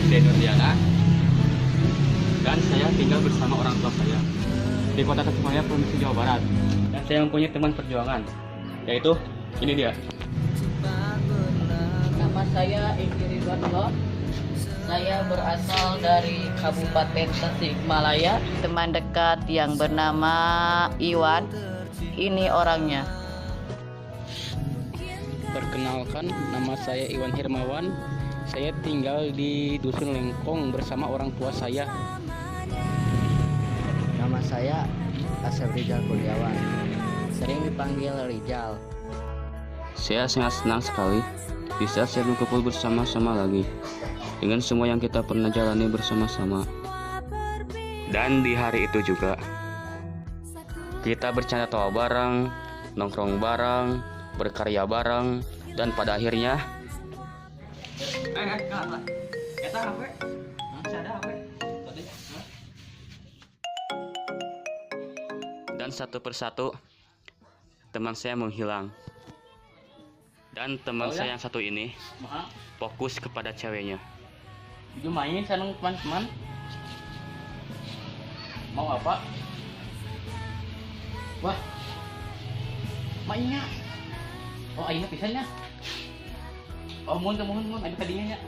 Denurdiana dan saya tinggal bersama orang tua saya di kota Tasikmalaya, Provinsi Jawa Barat. Dan saya mempunyai teman perjuangan, yaitu ini dia. Nama saya Eki Ridwanullah. Saya berasal dari Kabupaten Tasikmalaya. Teman dekat yang bernama Iwan, ini orangnya. Perkenalkan, nama saya Iwan Hermawan. Saya tinggal di Dusun Lengkong bersama orang tua saya. Nama saya Asep Rijal Kurniawan, sering dipanggil Rijal. Saya sangat senang sekali bisa saya berkumpul bersama-sama lagi dengan semua yang kita pernah jalani bersama-sama. Dan di hari itu juga kita bercanda tawa bareng, nongkrong bareng, berkarya bareng, dan pada akhirnya dan satu persatu teman saya menghilang. Dan teman saya yang satu ini fokus kepada ceweknya. Itu main sama teman-teman. Mau apa? Wah, mainnya. Oh, ayeuna pisan nya. Oh, mohon mohon mohon ada tadinya nya.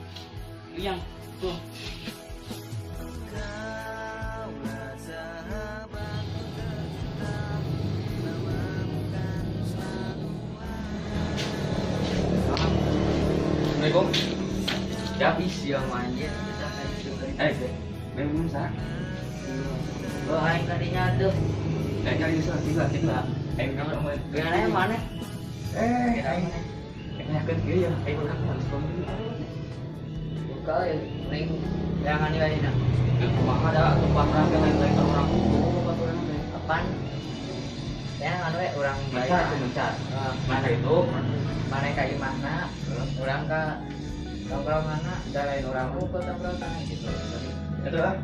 Yang tuh. Assalamualaikum. Ya, isi yang anjir kita memang sah. Oh, aing tadinya tuh. Kali bisa tiga tiga. Aing mana mana? Aing nanyakeun kieu ya, aing urang harus ngomong. Buka ya, aing jangan dilain. Kumaha da atuh parah ke lain-lain urang baturan teh. Apaan? Ya anu we urang mencar tuh mencar. Mana itu? Mana ka imahna, urang ka tongkronganna, da lain urang ke tongkrongan gitu. Itu lah.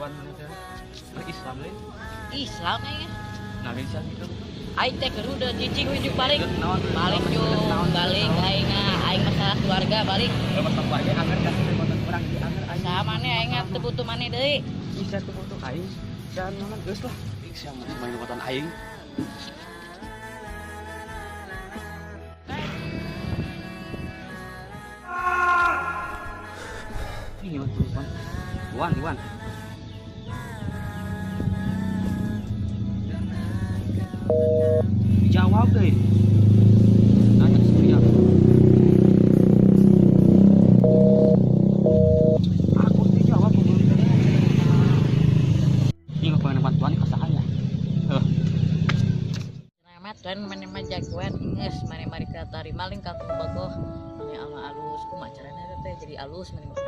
Tuan Islam lain? Islam ya. Nah, bisa gitu. Aing teh keruda cicing we balik. Balik yo, balik aing aing masalah keluarga balik. Masalah keluarga anger kan motor urang di anger aing. Sama maneh aing teu butuh maneh deui. Bisa teu butuh aing. Dan naon geus lah. Ih, sia main motor aing. Ini Iwan, Iwan, Iwan. Dijawab deh. Nanya sendiri. Aku dijawab belum. Ini ngapain bantuan ke saya? Heh. Selamat dan maneh mah jagoan geus maneh mari ka tari maling ka bogoh. Maneh ama alus kumaha carana teh jadi alus maneh mah.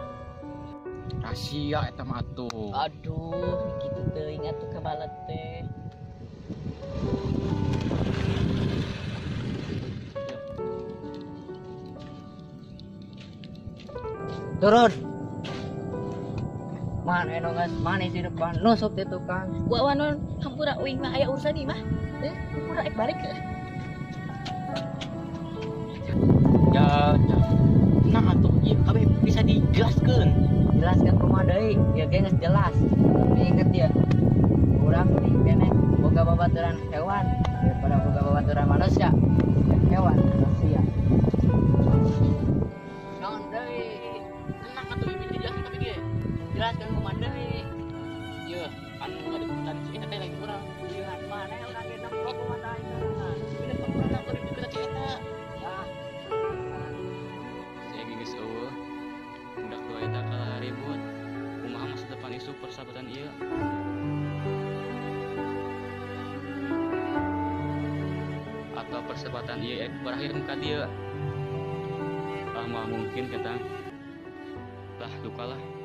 Rahasia eta mah atuh. Aduh, kitu teuing atuh kabalet teh. Turun. Mana eno geus mana di depan nusuk di tukang. Gua wanon hampura uing mah aya urusan ieu mah. Hampura ek balik ke. Ya, ya. Nah atuh ieu kabeh bisa dijelaskeun. Jelaskeun kumaha deui? Ya ge geus jelas. Tapi inget ya. Urang mending keneh boga babaturan hewan daripada boga babaturan manusia. Hewan manusia. Naon deui? Tenang atuh ieu dijelaskeun tapi ge. Jelaskeun kumaha deui? Yeuh, anu ngadeukeutan si eta teh lagi urang. Pilihan mana urang ge nempo kumaha aing sorangan. Ini pangurang keur deukeut si eta. Ah. Saya geus eueuh. Budak dua eta kalah ribut. Kumaha masa depan isu persahabatan ieu? Persahabatan ieu berakhir ka dieu. Ah, moal mungkin kita lah, duka lah.